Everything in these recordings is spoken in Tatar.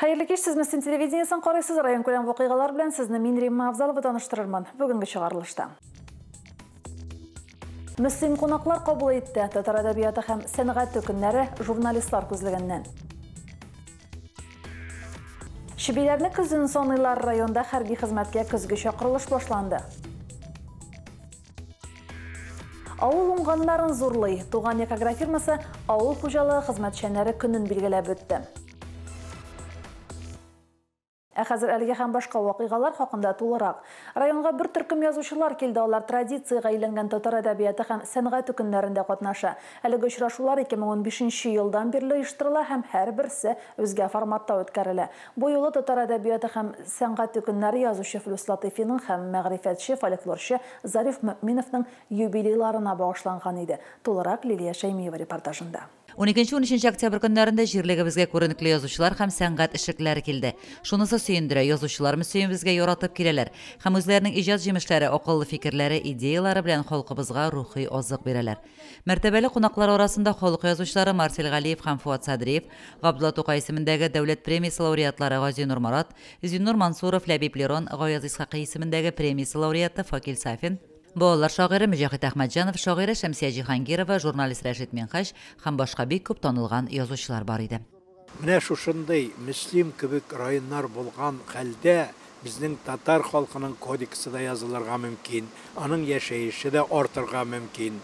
Хәерле кич, сез Мөслим телевидениесен карыйсыз. Районкүләм вакыйгалар белән сезне мин, Римма Авзалова, таныштырырмын. Бүгенге чыгарылышта. Мөслим кунаклар кабул итте. Татар әдәбияты һәм сәнгате көннәре журналистлар күзлегеннән. Чебиләрне көзен саныйлар. Районда хәрби хезмәткә көзге чакырылыш башланды. Авыл уңганнарын зурлый. Туган як агрофирмасы авыл хуҗалыгы хезмәтчәннәре көнен билгеләп үтте. Ә хәзер әлеге һәм башка вакыйгалар хакында тулырак. Районга бер төркем язучылар килде. Алар традициягә әйләнгән татар әдәбияты һәм сәнгате көннәрендә катнаша. Әлеге очрашулар 2015 елдан бирле оештырыла һәм һәрберсе үзгә форматта үткәрелә. Бу юлы татар әдәбияты һәм сәнгате көннәре язучы Флүс Латыйфиның һәм мәгърифәтче, фольклорчы Зариф Мөэминовның юбилейларына багышланган иде. Тулырак Лилия Шәймиева репортажында. 12-13 октябрь көннәрендә җирлегебезгә күренекле язучылар һәм сәнгать эшлеклеләре килде. Шунысы сөендерә, язучылар Мөслимебезгә яратып киләләр һәм үзләренең иҗат җимешләре, акыллы фикерләре, идеялары белән халкыбызга рухи азык бирәләр. Мәртәбәле кунаклар арасында халык язучылары Марсель Галиев һәм Фуат Садриев, Габдулла Тукай исемендәге дәүләт премиясе лауреатлары Газинур Морат, Зиннур Мансуров, Ләбиб Лерон, Гаяз Исхакый исемендәге премиясе лауреаты Факил Сафин, балалар шагыйре Мөҗәһит Әхмәтҗанов, шагыйрә Шәмсия Җиһангирова, журналист Рәшит Минһаҗ һәм башка бик күп танылган язучылар бар иде. Менә шушындый Мөслим кебек районнар булган хәлдә безнең татар халкының кодексы да язылырга мөмкин, аның яшәеше дә артырга мөмкин.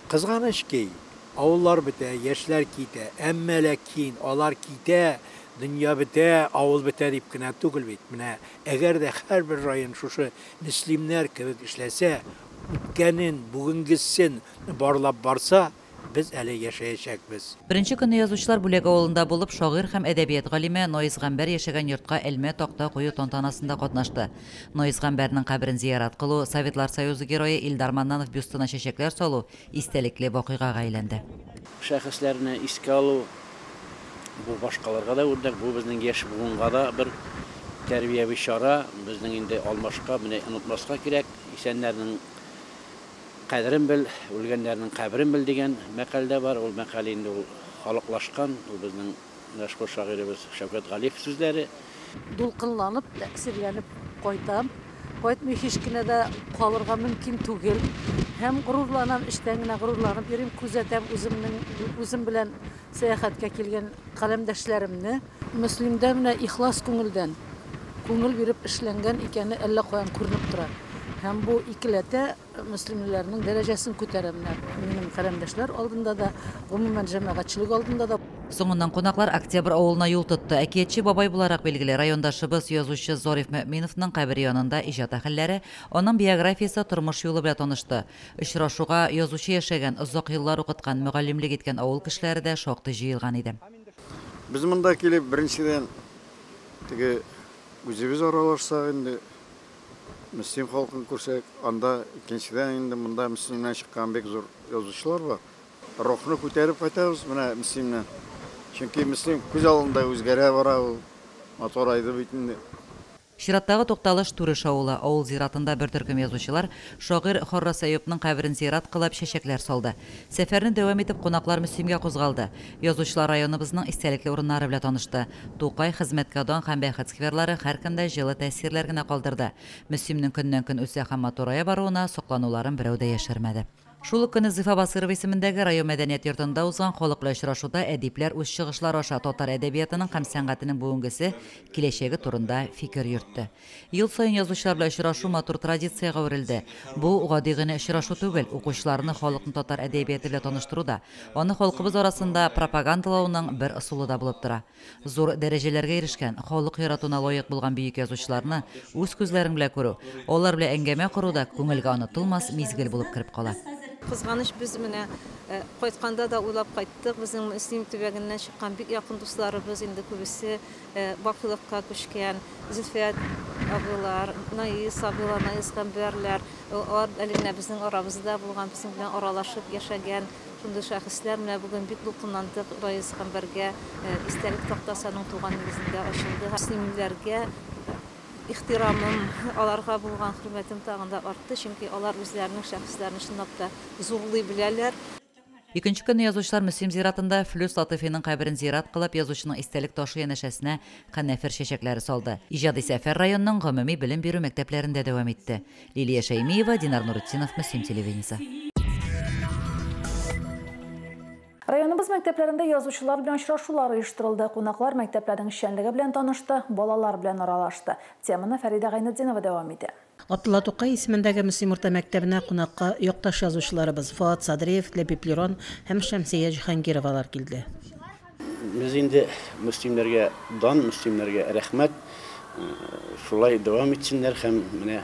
Кызганыч ки, авыллар бетә, яшьләр китә, әмма ләкин алар китә, дөнья бетә, авыл бетә дип кенә түгел бит. Менә әгәр дә һәрбер район шушы мөслимнәр кебек эшләсә, үткәнен, бүгенгесен барлап барса, без әле яшәячәкбез. Беренче көнне язучылар Бүләк авылында булып, шагыйрь һәм әдәбият галиме Наис Гамбәр яшәгән йортка элмә такта кую тантанасында катнашты. Наис Гамбәрнең каберен зиярат кылу, Советлар Союзы герое Илдар Маннанов бюстына чәчәкләр салу истәлекле вакыйгага әйләнде. Шәхесләрне искә алу бу башкаларга да үрнәк, бу безнең яшь буынга да бер тәрбияви чара, безнең инде алмашка менә онытмаска кирәк, исәннәрнең кадерен бел, үлгәннәрнең каберен бел дигән мәкаль дә бар. Ул мәкаль инде ул халыклашкан, ул безнең мәшһүр шагыйребез Шәүкәт Галиев сүзләре. Дулкынланып, тәэсирләнеп кайтам. Кайтмый һич кенә дә калырга мөмкин түгел. Һәм горурланам, эчтән генә горурланып йөрим, күзәтәм үземнең, үзем белән сәяхәткә килгән каләмдәшләремне. Мөслимдә менә ихлас күңелдән, күңел биреп эшләнгән икәне әллә каян күренеп тора. Һәм бу икеләтә мөслимлеләрнең дәрәҗәсен күтәрә менә минем каләмдәшләр алдында да, гомумән җәмәгатьчелек алдында да. Соңыннан кунаклар Октябрь авылына юл тотты. Әкиятче бабай буларак билгеле райондашыбыз язучы Зариф Мөэминовның кабере янында иҗат әһелләре аның биографиясе, тормыш юлы белән танышты. Очрашуга язучы яшәгән, озак еллар укыткан, мөгаллимлек иткән авыл кешеләре дә шактый җыелган иде. Без монда килеп беренчедән теге үзебез аралашсак инде, Мөслим халкын күрсәк, анда икенчедән инде монда Мөслимнән чыккан бик зур язучылар бар. Рухны күтәреп кайтабыз менә Мөслимнән. Чөнки Мөслим күз алдында үзгәрә бара, ул матурайды бит инде. Чираттагы тукталыш Түреш авылы. Авыл зиратында бер төркем язучылар шагыйрь Харрас Әюпның каберен зират кылып чәчәкләр салды. Сәфәрне дәвам итеп кунаклар Мөслимгә кузгалды. Язучылар районыбызның истәлекле урыннары белән танышты. Тукай, Хезмәткә дан һәм Бәхет скверлары һәркемдә җылы тәэсирләр генә калдырды. Мөслимнең көннән-көн үсә һәм матурая баруына соклануларын берәү дә яшермәде. Шул ук көнне Зифа Басырова исемендәге район мәдәният йортында узган халык белән очрашуда әдипләр үз чыгышлары аша татар әдәбиятының һәм сәнгатенең бүгенгесе, киләчәге турында фикер йөртте. Ел саен язучылар белән очрашу матур традициягә әверелде. Бу гади генә очрашу түгел, укучыларны халыкны татар әдәбияты белән таныштыру да, аны халкыбыз арасында пропагандалауның бер ысулы да булып тора. Зур дәрәҗәләргә ирешкән, халык яратуына лаек булган бөек язучыларны үз күзләрең белән күрү, алар белән әңгәмә кору да күңелгә онытылмас мизгел булып кереп кала. Кызганыч, без менә кайтканда да уйлап кайттык, безнең Мөслим төбәгеннән чыккан бик якын дусларыбыз инде күбесе бакыйлыкка күчкән, Зөлфият абыйлар, Наис абыйлар, Наис Гамбәрләр, алар әле генә безнең арабызда булган, безнең белән аралашып яшәгән шундый шәхесләр. Менә бүген бик дулкынландык, Наис Гамбәргә истәлек тактасы аның туган нигезендә ачылды. Мөслимлеләргә ихтирамым, аларга булган хөрмәтем тагын да артты, чөнки алар үзләренең шәхесләрен чынлап та зурлый беләләр. Икенче көнне язучылар Мөслим зиратында Флүс Латыйфиның каберен зират кылып, язучының истәлек ташы янәшәсенә канәфер чәчәкләре салды. Иҗади сәфәр районның гомуми белем бирү мәктәпләрендә дәвам итте. Лилия Шәймиева, Динар Нуретдинов, Мөслим телевидениесе. Районыбыз мәктәпләрендә язучылар белән очрашулар оештырылды. Кунаклар мәктәпләрнең эшчәнлеге белән танышты, балалар белән аралашты. Теманы Фәридә Гайнетдинова дәвам итә. Габдулла Тукай исемендәге Мөслим урта мәктәбенә кунакка якташ язучыларыбыз Фоат Садриев, Ләбиб Лерон һәм Шәмсия Җиһангировалар килде. Без инде мөслимнәргә дан, мөслимнәргә рәхмәт. Шулай дәвам итсеннәр һәм менә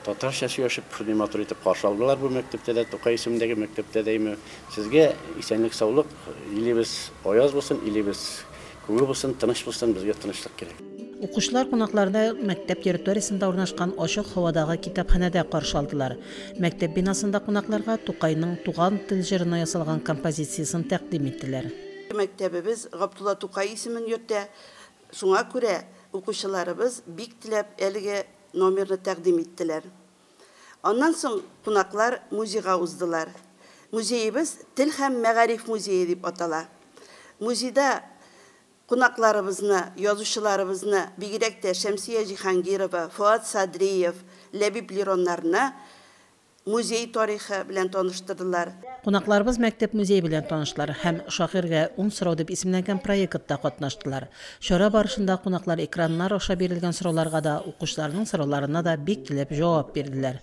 татарча сөйләшеп, шундый матур итеп каршы алдылар бу мәктәптә дә, Тукай исемендәге мәктәптә дә. Сезгә исәнлек, саулык, илебез аяз булсын, илебез күге булсын, тыныч булсын, безгә тынычлык кирәк. Укучылар кунакларны мәктәп территориясендә урнашкан ачык һавадагы китапханәдә каршы алдылар. Мәктәп бинасында кунакларга Тукайның туган тел җырына ясалган композициясен тәкъдим иттеләр. Мәктәбебез Габдулла Тукай исемен йөртә. Шуңа күрә укучыларыбыз бик теләп әлеге номерны тәкъдим иттеләр. Аннан соң кунаклар музейга уздылар. Музеебыз Тел һәм мәгариф музее дип атала. Музейда кунакларыбызны, язучыларыбызны, бигрәк тә Шәмсия Җиһангирова, Фоат Садриев, Ләбиб Лероннарны музей тарихы белән таныштырдылар. Кунакларыбыз мәктәп музее белән таныштылар һәм «Шагыйрьгә 10 сорау» дип исемләнгән проектта катнаштылар. Чара барышында кунаклар экраннар аша бирелгән сорауларга да, укучыларның сорауларына да бик теләп җавап бирделәр.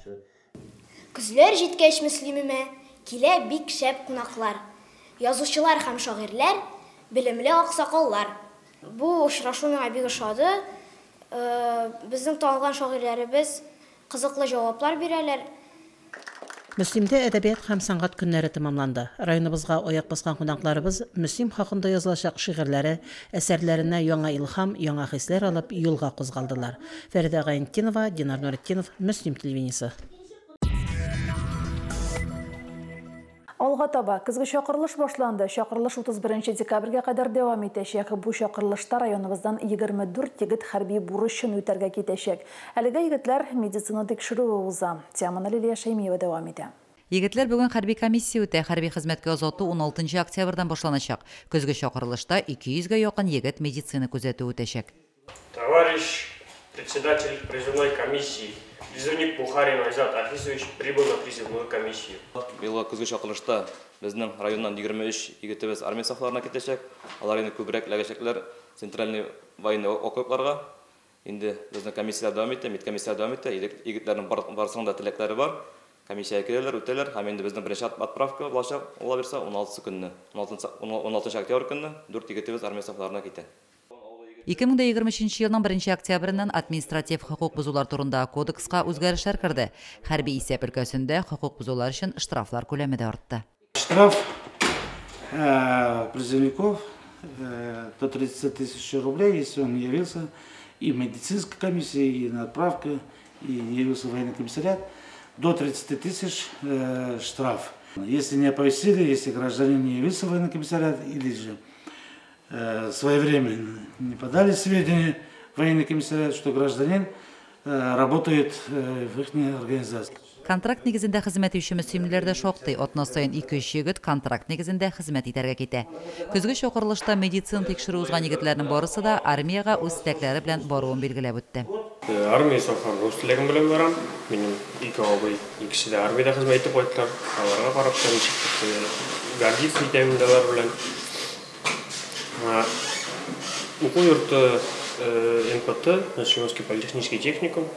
Көзләр җиткәч Мөслимемә килә бик шәп кунаклар. Язучылар һәм шагыйрьләр, белемле аксакаллар. Бу очрашу миңа бик ошады. Безнең танылган шагыйрьләребез кызыклы җаваплар бирәләр. Мөслимдә әдәбият һәм сәнгать көннәре тәмамланды. Районыбызга аяк баскан кунакларыбыз Мөслим хакында язылачак шигырьләре, әсәрләренә яңа илһам, яңа хисләр алып юлга кузгалдылар. Фәридә Гайнетдинова, Динар Нуретдинов, Мөслим телевидениесе. Алга таба көзге чакырылыш башланды. Чакырылыш 31 декабрьгә кадәр дәвам итәчәк. Бу чакырылышта районыбыздан 24 егет хәрби бурычын үтәргә китәчәк. Әлегә егетләр медицина тикшерүе уза. Теманы Лилия Шәймиева дәвам итә. Егетләр бүген хәрби комиссия үтә. Хәрби хезмәткә озату 16 октябрьдән башланачак. Көзге чакырылышта 200гә якын егет медицина күзәтүе үтәчәк. Товарищ председатель призывной комиссии, призывник Бухарин Айзат Афисович прибыл на призывную комиссию. Быелгы көзге чакырылышта безнең районнан 23 егетебез армия сафларына китәчәк. Алар инде күбрәк эләгәчәкләр центральный военный округларга. Инде безнең комиссияләр дәвам итә, медкомиссия дәвам итә. Егетләрнең барысының да теләкләре бар. Комиссиягә киләләр, үтәләр. Һәм инде безнең беренче отправка булачак, ул бирсә 16 көнне, 16 октябрь көнне 4 егетебез армия сафларына китә. 2023 елның 1 октябреннән административ хокук бозулар турында кодекска үзгәрешләр керде. Хәрби исәп өлкәсендә хокук бозулар өчен штрафлар күләме дә артты. Штраф призывников до 30 тысяч рублей, если он не явился и в медицинской комиссии, и на отправку, и не явился в военный комиссариат, до 30 тысяч штраф. Если не оповестили, если гражданин не явился в военный комиссариат или же своевременно не подали сведения в военный комиссариат, что гражданин работает в их организации. Контракт нигезендә хезмәт итүче мөслимлеләр дә шактый. Атна саен 2-3 егет контракт нигезендә хезмәт итәргә китә. Көзге чакырылышта медицина тикшерү узган егетләрнең барысы да армиягә үз теләкләре белән баруын билгеләп үтте. Армия сафларына үз теләгем белән барам. Минем ике абый, икесе дә армиядә хезмәт итеп кайттылар. Аларга карап та ничек гордиться итәм инде алар белән. Уку йорты МПТ, Мөслимский политехнический техникум,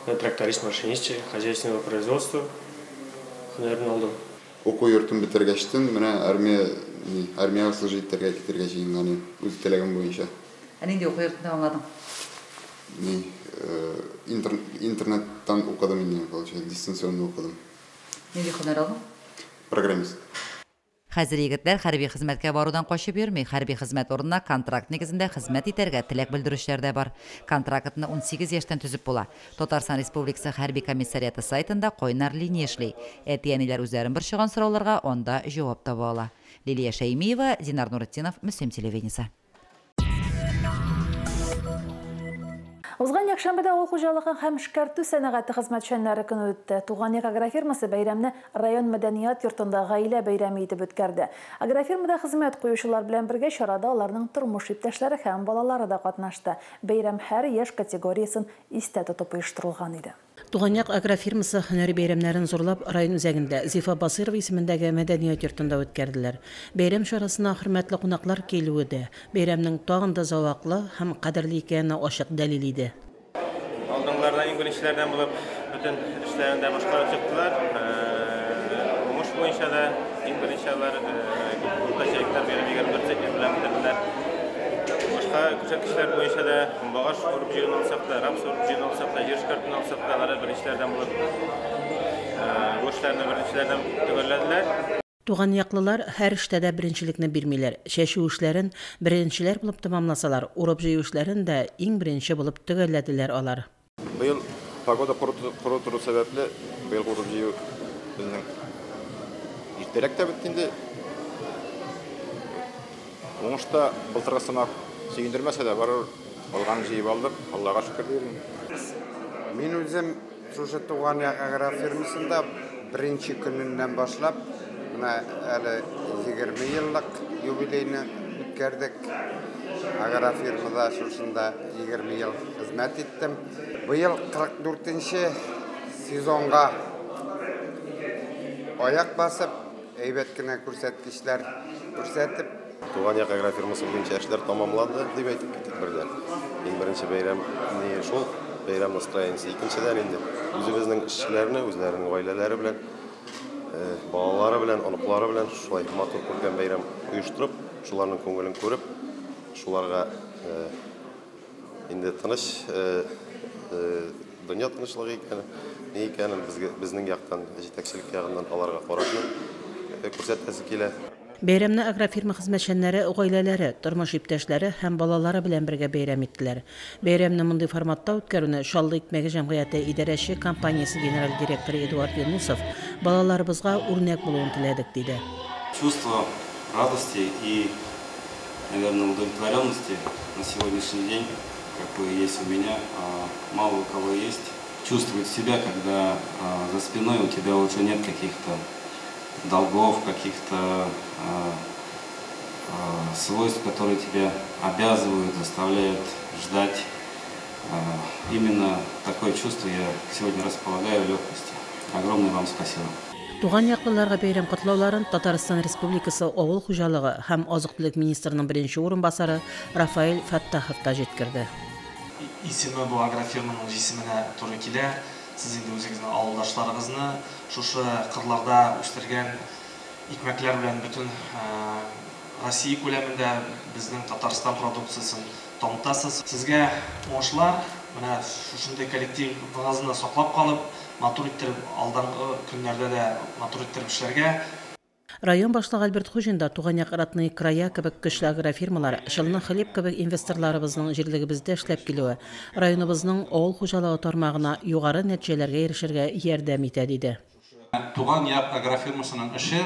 тракторист-машинист хозяйственного производства, наверное, алдым. Уку йортын бетергәчтен менә армиягә служить итәргә китәргә җыенган идем, үз теләгем буенча. Ә нинди уку йортын тәмамладың? Интернеттан укыдым инде, получается, дистанционно укыдым. Нинди һөнәр алдың? Программист. Хәзер егетләр хәрби хезмәткә барудан качып йөрми. Хәрби хезмәт урынына контракт нигезендә хезмәт итәргә теләк белдерүчеләр дә бар. Контрактны 18 яшьтән төзеп була. Татарстан Республикасы хәрби комиссариаты сайтында кайнар линия эшли. Әти-әниләр үзләрен борчыган сорауларга анда җавап таба ала. Лилия Шәймиева, Динар Нуретдинов, Мөслим телевидениесе. Узган якшәмбедә авыл хуҗалыгы һәм эшкәртү сәнәгате хезмәтчәннәре көне үтте. Туган як агрофирмасы бәйрәмне район мәдәният йортында гаилә бәйрәме итеп үткәрде. Агрофирмада хезмәт куючылар белән бергә чарада аларның тормыш иптәшләре һәм балалары да катнашты. Бәйрәм һәр яшь категориясен истә тотып оештырылган иде. Туган як агрофирмасы һөнәри бәйрәмнәрен зурлап район үзәгендә Зифа Басыйрова исемендәге мәдәният йортында үткәрделәр. Бәйрәм чарасына хөрмәтле кунаклар килүе дә бәйрәмнең тагын да зәвыклы һәм кадерле икәненә ачык дәлил иде. Алдынгылардан иң беренчеләрдән булып бөтен эшләрен дә башкарып чыктылар. Уңыш буенча да иң беренче алар уртача гектар биреп 24 центнер белән бетерделәр. Башка күрсәткечләр буенча да көнбагыш урып җыюны алсак та, рапс урып җыюны алсак та, җир эшкәртүне алсак та, алар беренчеләрдән булып бу эшләрне беренчеләрдән төгәлләделәр. Туган яклылар һәр эштә дә беренчелекне бирмиләр. Чәчү эшләрен беренчеләр булып тәмамласалар, урып җыю эшләрен дә иң беренче булып төгәлләделәр алар. Быел погода коры тору сәбәпле, быел урып җыю безнең иртәрәк тә бетте инде. Уңыш та былтыргы сымак сөендермәсә дә, барыбер алганын җыеп алдык, Аллага шөкер диелгән. Мин үзем шушы Туган як агрофирмасында беренче көненнән башлап, менә әле 20 еллык юбилейны үткәрдек. Агрофирмада шушында 20 ел хезмәт иттем. Быел 44-нче сезонга аяк басып, әйбәт кенә күрсәткечләр күрсәтеп. Туган як агрофирмасы буенча эшләр тамамланды дип әйтеп киттек бердән. Иң беренче бәйрәм ни шул, бәйрәм настроениесе. Икенчедән инде үзебезнең эшчеләрне, үзләренең гаиләләре белән, балалары белән, оныклары белән шулай матур күркәм бәйрәм оештырып, шуларның күңелен күреп, шуларга инде тыныч дөнья тынычлыгы икәнен, ни икәнен безгә, безнең яктан, җитәкчелек ягыннан аларга карашны күрсәтәсе килә. Бәйрәмне агрофирма хезмәтчәннәре гаиләләре, тормыш иптәшләре һәм балалары белән бергә бәйрәм иттеләр. Бәйрәмне мондый форматта үткәрүне Чаллы икмәге җәмгыяте идарәче компаниясе генераль директоры Эдуард Юнусов балаларыбызга үрнәк булуын теләдек, диде. Чувство радости и, наверное, удовлетворенности на сегодняшний день, какое есть у меня, мало у кого есть. Чувствовать себя, когда за спиной у тебя уже нет каких-то долгов, каких-то свойств, которые тебя обязывают, заставляют ждать. Именно такое чувство я сегодня располагаю в легкости. Огромное вам спасибо. Туган яклыларга бәйрәм котлауларын Татарстан Республикасы авыл хуҗалыгы һәм азык-төлек министрының беренче урынбасары Рафаэль Фәттахов та җиткерде. Исеме бу агрофирманың җисеменә туры килә. Сез инде үзегезнең авылдашларыгызны шушы кырларда үстергән икмәкләр белән бөтен Россия күләмендә безнең Татарстан продукциясен танытасыз. Сезгә уңышлар, менә шушындый коллективыгызны саклап калып, матур иттереп, алдагы көннәрдә дә матур иттереп эшләргә. Район башлыгы Альберт Хуҗин да Туган як Родные края кебек көчле агрофирмалар, Чаллы хлеб кебек инвесторларыбызның җирлегебездә эшләп килүе районыбызның авыл хуҗалыгы тармагына югары нәтиҗәләргә ирешергә ярдәм итә, диде. Туган як агрофирмасының эше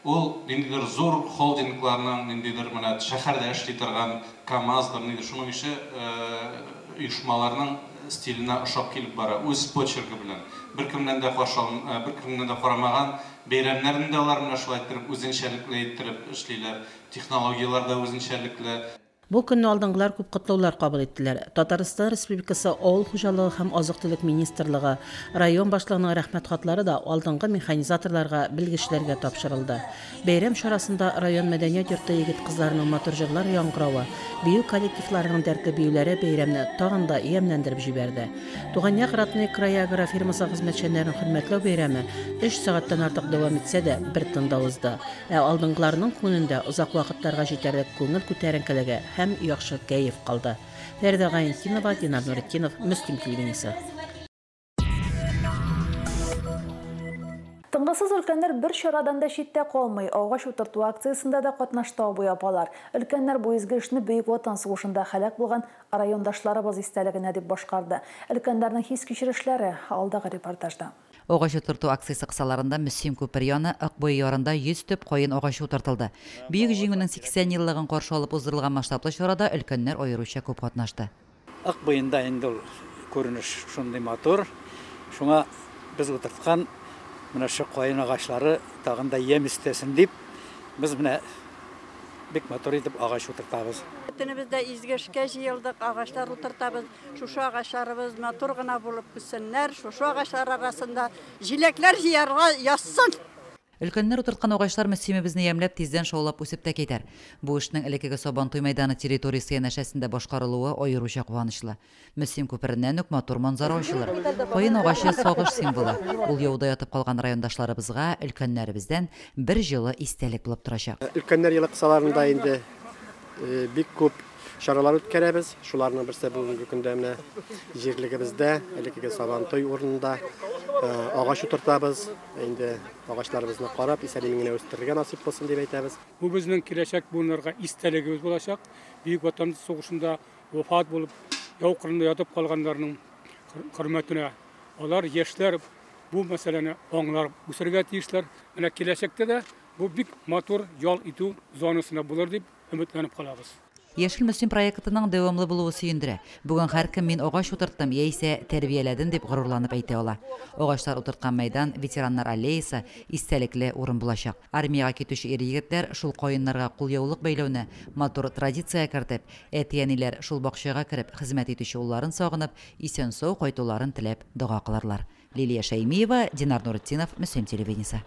ул ниндидер зур холдингларның, ниндидер менә шәһәрдә эшли торган КАМАЗдыр, ниндидер шуның ише оешмаларның стиленә ошап килеп бара, үз почеркы белән. Беркемнән дә беркемнән дә карамаган бәйрәмнәрен дә алар менә шулай иттереп үзенчәлекле иттереп эшлиләр, технологияләр дә үзенчәлекле. Бу көнне алдынгылар күп котлаулар кабул иттеләр. Татарстан Республикасы Авыл хуҗалыгы һәм азык-төлек министрлыгы, район башлыгының рәхмәт хатлары да алдынгы механизаторларга, белгечләргә тапшырылды. Бәйрәм чарасында район мәдәният йорты егет-кызларының матур җырлар яңгыравы, бию коллективларының дәртле биюләре бәйрәмне тагын да ямьләндереп җибәрде. Туган як Родные края агрофирмасы хезмәтчәннәрен хөрмәтләү бәйрәме 3 сәгатьтән артык дәвам итсә дә, бер тында узды. Ә алдынгыларның күңелендә озак вакытларга җитәрлек күңел күтәренкелеге һәм яхшы кәеф калды. Фәридә Гаянтинова, Динар Нуретдинов, Мөслим телевидениесе. Тынгысыз өлкәннәр бер чарадан да читтә калмый. Агач утырту акциясендә дә катнашты абый апалар. Өлкәннәр бу изге эшне Бөек Ватан сугышында һәлак булган райондашларыбыз истәлегенә дип башкарды. Өлкәннәрнең хис-кичерешләре алдагы репортажда. Агач утырту акциясе кысаларында Мөслим күпер яны Акбуй ярында 100 төп каен агачы утыртылды. Бөек Җиңүнең 80 еллыгын каршы алып уздырылган масштаблы чарада өлкәннәр аеруча күп катнашты. Ык буенда инде ул күренеш шундый матур. Шуңа без утырткан менә шу каен агачлары тагын да ямь өстәсен дип, без менә бик матур итеп агач утыртабыз. Бөтенебез дә изге эшкә җыелдык, агачлар утыртабыз. Шушы агачларыбыз матур гына булып үссеннәр, шушы агачлар арасында җиләкләр җыярга язсын! Өлкәннәр утырткан агачлар Мөслимебезне ямьләп, тиздән шаулап үсеп тә китәр. Бу эшнең элеккеге Сабантуй мәйданы территориясе янәшәсендә башкарылуы аеруча куанычлы. Мөслим күпереннән үк матур манзара ачылыр. Каен агачы, сагыш символы. Ул яуда ятып калган райондашларыбызга, өлкәннәребездән бер җылы истәлек булып торачак. Өлкәннәр елы кысаларында инде бик күп чаралар үткәрәбез. Шуларның берсе бүгенге көндә менә җирлегебездә, элеккеге Сабантуй урынында агач утыртабыз. Инде агачларыбызны карап, исән-имин генә үстерергә насыйп булсын дип әйтәбез. Бу безнең киләчәк буыннарга истәлегебез булачак. Бөек Ватан сугышында вафат булып, яу кырында ятып калганнарның хөрмәтенә. Алар, яшьләр, бу мәсьәләне аңлар үсәргә тиешләр. Менә киләчәктә дә бу бик матур ял итү зонасына булыр дип өметләнеп калабыз. Яшел Мөслим проектының дәвамлы булуы сөендерә. Бүген һәркем мин агач утырттым яисә тәрбияләдем дип горурланып әйтә ала. Агачлар утырткан мәйдан, ветераннар аллеясы, истәлекле урын булачак. Армиягә китүче ир-егетләр шул каеннарга кулъяулык бәйләүне матур традициягә кертеп, әти-әниләр шул бакчага кереп хезмәт итүче улларын сагынып, исән-сау кайтуларын теләп дога кылырлар. Лилия Шәймиева, Динар Нуретдинов, Мөслим телевидениесе.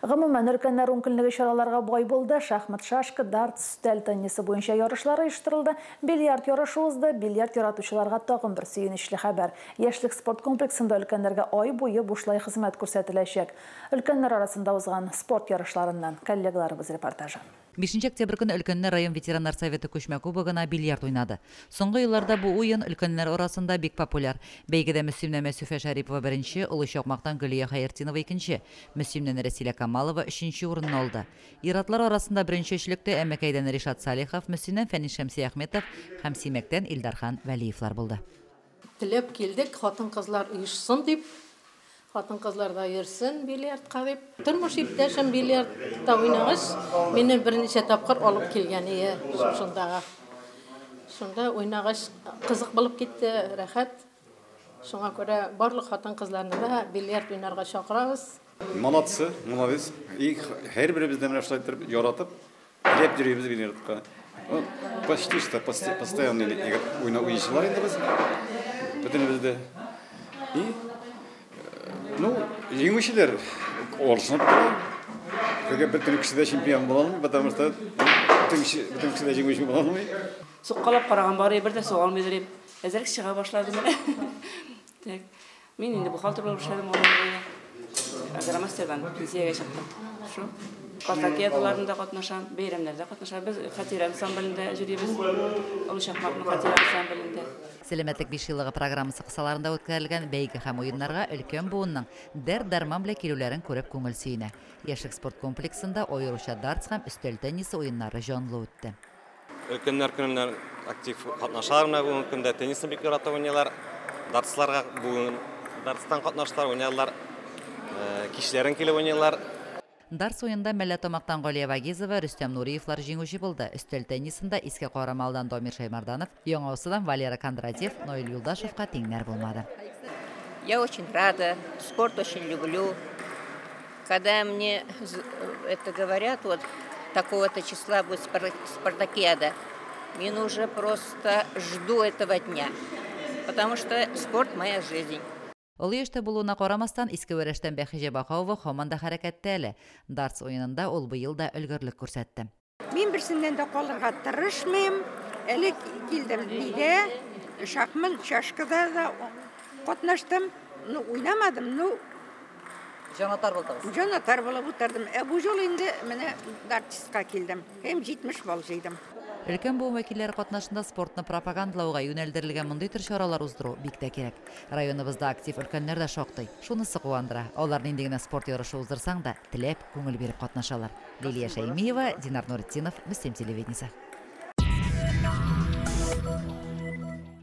Гомумән, өлкәннәр ункөнлеге чараларга бай булды. Шахмат, шашка, дартс, өстәл теннисы буенча ярышлар оештырылды. Бильярд ярышы узды. Бильярд яратучыларга тагын бер сөенечле хәбәр. Яшьлек спорт комплексында өлкәннәргә ай буе бушлай хезмәт күрсәтеләчәк. Өлкәннәр арасында узган спорт ярышларыннан коллегаларыбыз репортажы. 5 октябрь көне өлкәннәр район ветераннар советы күчмә кубогына бильярд уйнады. Соңгы елларда бу уен өлкәннәр арасында бик популяр. Бәйгедә Мөслимнән Мәсүфә Шәрипова беренче, Олы Чакмактан Гөлия Хәертдинова икенче, Мөслимнән Рәсилә Камалова өченче урынны алды. Ир-атлар арасында беренче өчлектә Әмәкәйдән Ришат Салихов, Мөслимнән Фәнис Шәмсиәхметов һәм Симәктән Илдархан Вәлиевлар булды. Теләп килдек, хатын-кызлар оешсын дип, хатын-кызлар да йөрсен бильярдка дип. Тормыш иптәшем бильярдта уйнагач, мине берничә тапкыр алып килгән ие шушындага. Шунда уйнагач кызык булып китте, рәхәт. Шуңа күрә барлык хатын-кызларны да бильярд уйнарга чакырабыз. Молодцы, молодец. И һәрберебез дә менә шулай итеп яратып, теләп йөрибез бильярдка. Почти что постоянно уйнаучылар инде без. Бөтенебез дә. И ну, җиңүчеләр алышынып тора. Теге бөтен кеше дә чемпион була алмый, потому что бөтен кеше дә җиңүче була алмый. Суккалап караган бар, бер дә суга алмый йөрим. Әзрәк чыга башлады менә. Так. Мин инде бухгалтер булып эшләдем гомер буе. Агромастердан пенсиягә чыктым. Шу. Спартакиадаларында катнашам, бәйрәмнәрдә катнашам. Без Хатирә ансамблендә йөрибез. Олы Чакмакның Хатирә ансамблендә. Сәламәтлек бишьеллыгы программасы кысаларында үткәрелгән бәйге һәм уеннарга өлкән буынның дәрт-дәрман белән килүләрен күреп күңел сөенә. Яшьлек спорт комплексында аеруча дартс һәм өстәл теннисы уеннары җанлы үтте. Өлкәннәр көненнән актив катнашалар менә бүгенге көндә теннисны бик яратып уйныйлар. Дартсларга бүген дартстан катнаштылар, уйнадылар. Кичләрен килеп уйныйлар. Дартс уенында Мәлләтамактан Галия Вагизова, Рөстәм Нуриевлар җиңүче булды. Өстәл теннисында Иске Карамалдан Дамир Шаймарданов, Яңаусыдан Валера Кондратьев, Наил Юлдашевка тиңнәр булмады. Я очень рада, спорт очень люблю. Когда мне это говорят, вот такого-то числа будет спартакиада, я уже просто жду этого дня, потому что спорт моя жизнь. Олы яшьтә булуына карамастан, Иске Вәрәштән Бәхиҗә Бахауова һаман да хәрәкәттә әле. Дартс уенында ул быел да өлгерлек күрсәтте. Мин берсеннән дә калырга тырышмыйм. Әле килдем нидә, шахмат, шашкада да катнаштым. Ну, уйнамадым, ну, Җанатар булдыгыз. Җанатар булып утырдым. Ә бу юлы инде менә дартска килдем. Һәм 70 балл җыйдым. Өлкән буын вәкилләре катнашында спортны пропагандалауга юнәлдерелгән мондый төр чаралар уздыру бик тә кирәк. Районыбызда актив өлкәннәр дә шактый. Шунысы куандыра. Алар нинди генә спорт ярышы уздырсаң да, теләп, күңел биреп катнашалар. Лилия Шәймиева, Динар Нуретдинов, Мөслим телевидениесе.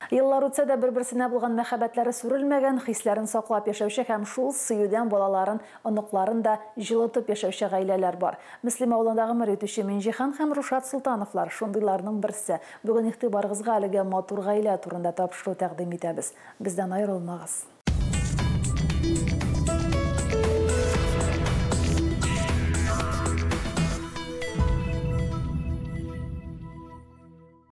Еллар үтсә дә бер-берсенә булган мәхәббәтләре сүрелмәгән, хисләрен саклап яшәүче һәм шул сөюдән балаларын, оныкларын да җылытып яшәүче гаиләләр бар. Мөслим авылында гомер итүче Минҗиһан һәм Рушат Солтановлар шундыйларның берсе. Бүген игътибарыгызга әлеге матур гаилә турында тапшыру тәкъдим итәбез. Бездән аерылмагыз.